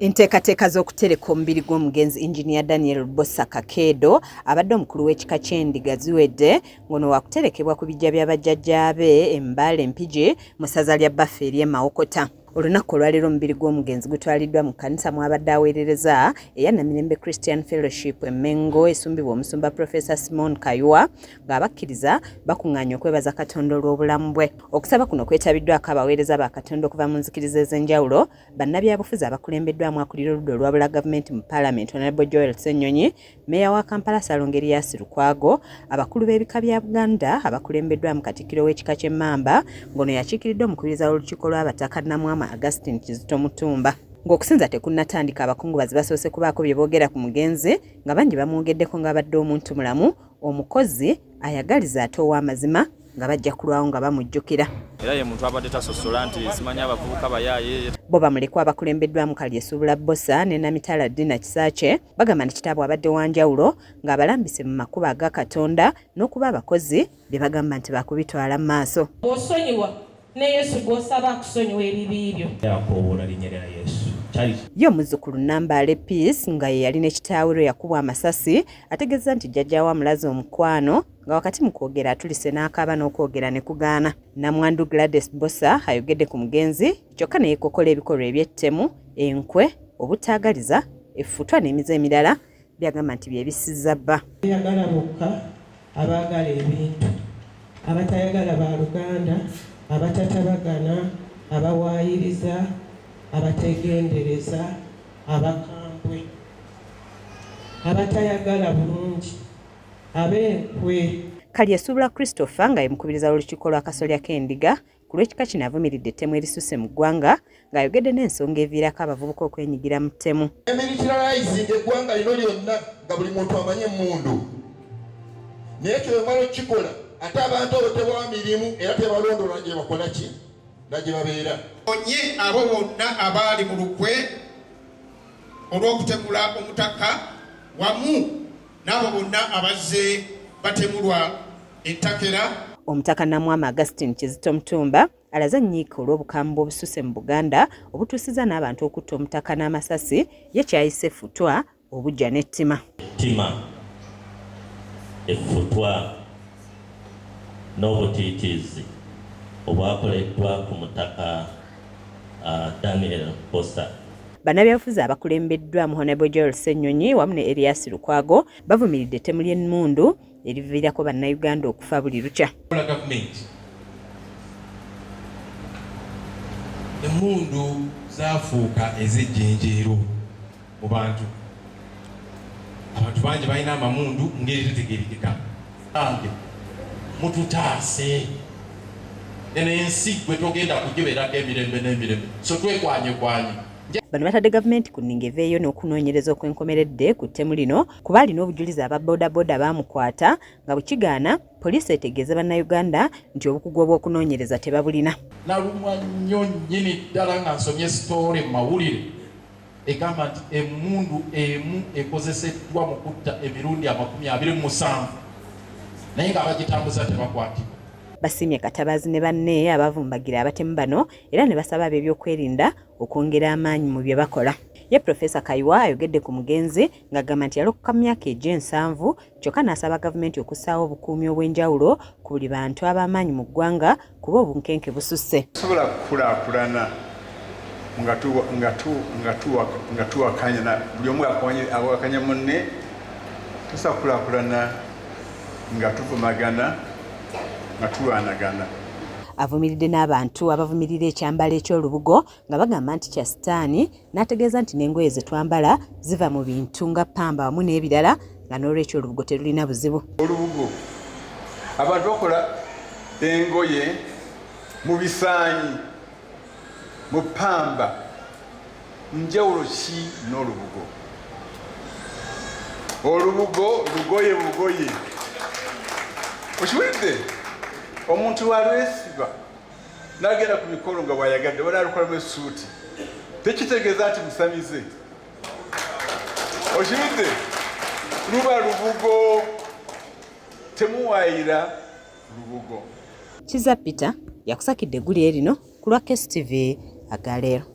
Enteekateeka z'okutereka omubiri gw'omugenzi Engineer Daniel Bbosa Kakeedo abadde omukulu w'ekika ky'Endiga ziwedde ng'ono waakuterekebwa ku biggya bya bajjajjaabe e Mbale Mpigi mu ssaza lya Bbaffe ery'e Mawokota. Olunaku olwaleero omubiri gw'omugenzi gutwaliddwa mu kkanisa mw'abadde aweerereza eya Namirembe Christian Fellowship e Mengo esumbibwa omusumba Professor Simon Kayiwa ng'abakkiriza bakung'aanye okwebaza Katonda olw'obulamu bwe. Okusaba kuno kwetabiddwako abaweereza ba Katonda okuva mu nzikiriza ez'enjawulo, bannabyabufuzi abakulembeddwamu akulira oludda oluwabula gavumenti mu Palamenti Honorable Joel Ssenyonyi, Mmeeya wa Kampala Ssalongo Erias Lukwago, abakulu b'ebika bya Buganda abakulembeddwamu Katikkiro w'ekika ky'Emmamba ng'ono yakiikiridde omukubiriza w'olukiiko lw'Abataka Namwama Augustine Kizito Mutumba. Ng'okusinza tekunnatandika abakungubazi basoose kubaako bye boogera ku mugenzi nga bangi bamwogeddeko ng'abadde omuntu mulamu, omukozi, ayagaliza ate ow'amazima nga bajja kulwawo nga bamujjukira. Era ye muntu abadde tasosola nti simanyi abavubuka bayaaye. Bo bamulekwa abakulembeddwamu Kalyesubula Bbosa ne Namitala Dina Kisaakye bagamba nti kitaabwe abadde wa njawulo ng'abalambise mu makubo aga Katonda n'okuba abakozi bye bagamba nti baakubitwala mu maaso. Bw'osonyiwa, ne Yesu gw'osaba akusonyiwa ebibi byo. Akoowoola linnya lya Yesu. Kyali. Ye omuzzukulu Nambaale Peace nga ye yali ne kitaawe lwe yakubwa amasasi ategeezezza nti jjajjaawe amulaze omukwano nga wakati mu kwogera atulise n'akaaba n'okwogera ne kugaana. Nnamwandu Gladys Bbosa ayogedde ku mugenzi kyokka ne yeekokkola ebikolwa eby'ettemu, enkwe, obutaagaliza, effutwa n'emize emirala by'agamba nti bye bissizza bba. Abeeyagala bokka, abaagala ebintu, abatayagala baaluganda, abatatabagana, abawaayiriza, abateegendereza, abakambwe, abatayagala bulungi, ab'enkwe. Kalyesubula Christopher nga ye mukubiriza w'olukiiko lw'akasolya k'Endiga ku lw'ekika kino avumiridde ettemu erisusse mu ggwanga ng'ayogedde n'ensonga eviirako abavubuka okwenyigira mu ttemu. Emilitarizinga eggwanga lino lyonna nga buli muntu amanyi emmundu naye ekyo bwemala okukikola ate abantu abo tebawa mirimu era tebalondoola gye bakola ki na gye babeera. Onye abo bonna abaali mu lukwe olw'okutemula omutaka wamu n'abo bonna abazze batemulwa entakera. Omutaka Namwama Augustine Kizito Mutumba alaze ennyiike olw'obukambwe obususse mu Buganda obutuusizza n'abantu okutta omutaka n'amasasi ye ky'ayise effutwa, obuggya n'ettima. Ettima, effutwa n'obutiitiizi obwakoleddwa ku mutaka Daniel Bbosa. Bannabyabufuzi abakulembeddwamu Honorable Joel Ssenyonyi wamu ne Erias Lukwago bavumiridde ettemu ly'emmundu eriviirako bannayuganda okufa buli lukya. Gavumenti emmundu zaafuuka ez'ejjenjeero mu bantu. Abantu bangi balina amamundu mu ngeri etetegeerekeka. Bange mututaase eno ensi gwe togenda kugibeerako emirembe n'emirembe so twekwanyekwanye. Bano batadde gavumenti ku nninga eveeyo n'okunoonyereza okw'enkomeredde ku ttemu lino kuba alina obujulizi aba bodaboda baamukwata nga bwe kigaana poliisi etegeeze Bannayuganda nti obukugu obw'okunoonyereza tebabulina. Nalumwa nnyo nnyini ddala nga nsomye sitoole mu mawulire egamba nti emmundu emu ekozeseddwa mu kutta emirundi 27 naye ng'abagitambuza tebakwatibwa. Basiimye Katabaazi ne banne abavumbagira abatemu bano era ne basaba ab'ebyokwerinda okwongera amaanyi mu bye bakola. Ye Professor Kayiwa ayogedde ku mugenzi ng'agamba nti yalokoka mu myaka egy'ensanvu kyokka n'asaba gavumenti okussaawo obukuumi obw'enjawulo ku buli bantu ab'amaanyi mu ggwanga kuba obunkenke bususse. Tosobola kukulaakulana nga tuwakanya buli omu awakanya munne. Tosobola kukulaakulana nga tuvumagana nga tulwanagana. Avumiridde n'abantu abavumirira ekyambalo eky'olubugo nga bagamba nti kya sitaani n'ategeeza nti n'engoye ze twambala ziva mu bintu nga ppamba wamu n'ebirala nga n'olwekyo olubugo terulina buzibu. Olubugo abantu bakola engoye mu bisaanyi mu ppamba njawulo ki n'olubugo? Olubugo lugoye bugoye, okiwulidde? Omuntu walwesiba nagenda ku mikolo nga bwayagadde oba nalukolamu essuuti tekitegeeza nti musamize okiwulidde? Luba lubugo, temuwaayira lubugo. Kizza Peter yakusakidde eggulire lino ku lwa KSTV agaleero.